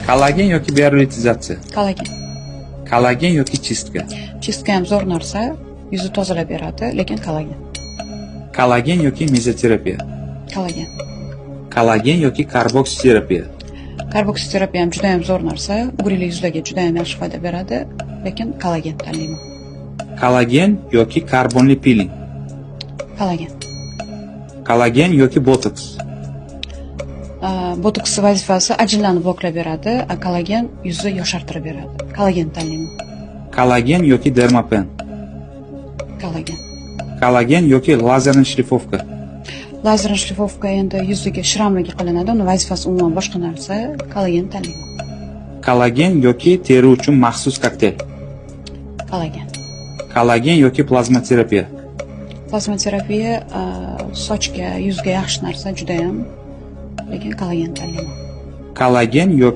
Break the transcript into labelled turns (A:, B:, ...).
A: Kollagen yoki biorevitalizatsiya?
B: Kollagen.
A: Kollagen yoki чистка?
B: Чистка ham zo'r narsa, yuzni tozalab beradi, lekin kollagen.
A: Kollagen yoki mezoterapiya?
B: Kollagen.
A: Kollagen yoki karboksiterapiya?
B: Karboksiterapiya ham juda ham zo'r narsa, угри li yuzlarga juda ham yaxshi foyda beradi, lekin kollagen tanlayman.
A: Kollagen yoki karbonli piling?
B: Kollagen.
A: Kollagen yoki botoks?
B: Botoks vazifasi ajinlarni bloklab beradi, a kollagen yuzni yoshartirib beradi. Kollagen tanlayman.
A: Kollagen yoki dermapen?
B: Kollagen.
A: Kollagen yoki лазерный шлифовка?
B: Лазерный шлифовка endi yuziga шрам larga qilinadi, uni vazifasi umuman boshqa narsa. Kollagen tanlayman.
A: Kollagen yoki teri uchun maxsus kokteyl?
B: Kollagen.
A: Kollagen yoki plazmaterapiya?
B: Plazmaterapiya sochga, yuzga yaxshi narsa judayam, lekin kollagen tanlayman.
A: Kollagen yoki